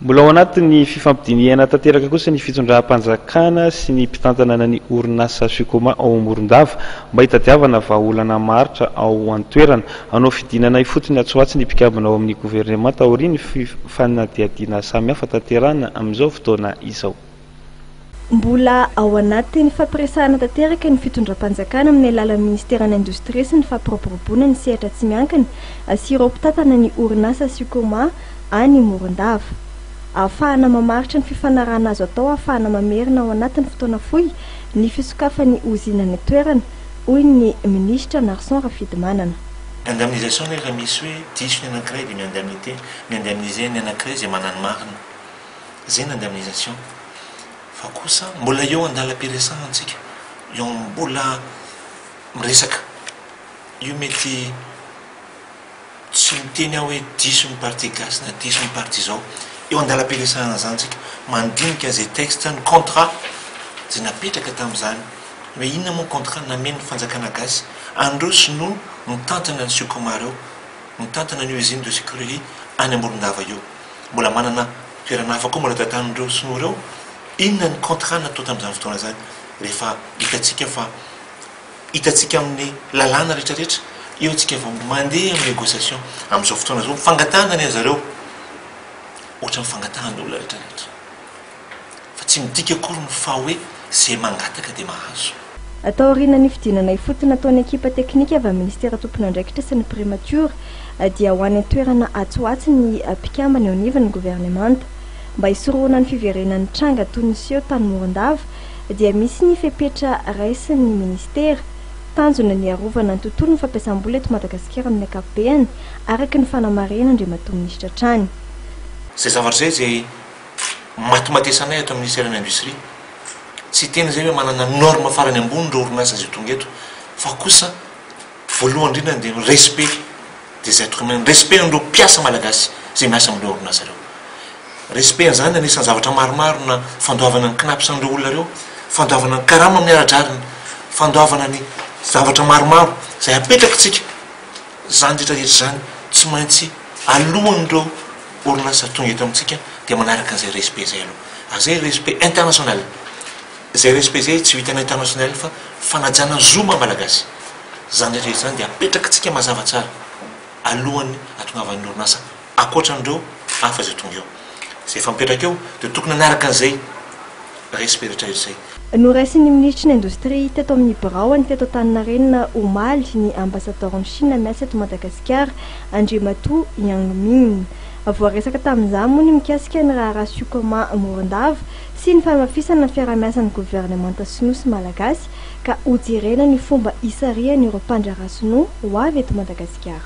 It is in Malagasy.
Mbola ao anatin'ny fifampidinihana tanteraka kosa ny fitondram-panjakana sy ny mpitantana ny orinasa Sucoma ao Morondava mba hitadiavana vahaolana maharitra ao an-toerana. Hanao fidinana ifotony atsy ho atsy ny mpikambana ao amin'ny governemanta aorian'ny fanadihadiana samihafa tanterahina amin'izao fotoana izao. Mbola ao anatin'ny fampiresahana tanteraka ny fitondram-panjakana amin'ny alalan'ny Ministeran'ny Indostria sy ny Fampiroboroboana ny sehatra tsy miankina sy ireo mpitantana ny orinasa Sucoma any Morondava. Ahafahana mamaritra ny fifanarahana azo atao ahafahana mamerina ao anatin'ny fotoana fohy ny fisokafan'ny ozinina any an-toerana, hoy ny minisitra Narson Rafidimanana. Indemnisation anie raha misy hoe diso ny anankiray dia mi-indemnité, mi-indemniser ny anankiray izay manano marina. Izay ny indemnisation. Fa kosa mbola eo andalam-piresahana tsika, eo mbola miresaka. Io mety tsy miteny aho hoe diso ny parti gasy na diso ny parti izao. Eo andalam-piresahana izany tsika, mandinika izay texte ny contrat izay napetraka tamin'izany. Hoe inona moa ny contrat namen'ny fanjakana gasy an'ireo sinoa mitantana ny Sucoma ireo, mitantana an'io usine de sucrerie any Morondava io. Mbola manana toerana hafa koa mbola tantanin'ireo sinoa ireo. Inona ny contrat natao tamin'izany fotoana izany? Rehefa hitantsika fa hitantsika amin'ny lalàna rehetra rehetra, eo tsika vao mandeha amin'ny négociation. Amin'izao fotoana izao, fangatahana ny an'zareo, ohatran'ny fangatahan'ny olona rehetra rehetra. Fa tsy midika akory ny fa hoe izay mangataka dia mahazo. Taorian'ny fidinana ifotony nataon'ny ekipa teknika avy amin'ny minisitera tompon'andraikitra sy ny prematiora dia ho any an-toerana atsy ho atsy ny mpikambana eo anivon'ny governemanta. Mba hisorohana ny fiverenan'ny tranga toy ny niseho tany Morondava dia misy ny fepetra raisin'ny minisitera. Tanjona ny hiarovana ny tontolon'ny fampiasam-bola eto Madagasikara amin'ny ankapobeany, araka ny fanamarihan'Andriamatoa Minisitra hatrany. Izay zavatra izay izay matimatesanay ato amin'ny Ministeran'ny Industrie. Tsy hiteny izay hoe manana norme farany ambony ireo orinasa izay tonga eto fa kosa voalohany indrindra dia ny respect des êtres humains, ny respect an'ireo mpiasa malagasy izay miasa amin'ireo orinasa ireo. Respect an'izany anisan'ny zavatra maromaro na fandoavana ny Cnaps an'ireo olona ireo, fandoavana ny karama amin'ny ara-drariny, fandoavana ny zavatra maromaro izay apetrakitsika. Izany rehetra rehetra izany tsy maintsy alohan'ireo orinasa tonga eto amintsika dia manaraka an'izay respect izay aloha. Ary izay respect international. Izay respect izay tsy vitan'ny international fa fanajana ny zo maha malagasy. Izany rehetra rehetra izany dia apetrakitsika mazava tsara alohan'ny hatongavan'ny orinasa ankoatran'ireo hafa izay tonga eo. Izay efa mipetraka eo dia tokony hanaraka an'izay respect rehetra rehetra izay. Noraisin'ny minisitry ny Indostria teto amin'ny biraony teto Antaninarenina omaly ny ambasadaoron'i Chine miasa eto Madagasikara, Andriamatoa Yang Min. Voaresaka tamin'izany moa ny mikasika ny raharaha Sucoma Morondava sy ny fanamafisana ny fiaraha-miasan'ny governemanta sinoa sy malagasy ka hojerena ny fomba hisarihana ireo mpandraharaha sinoa ho avy eto Madagasikara.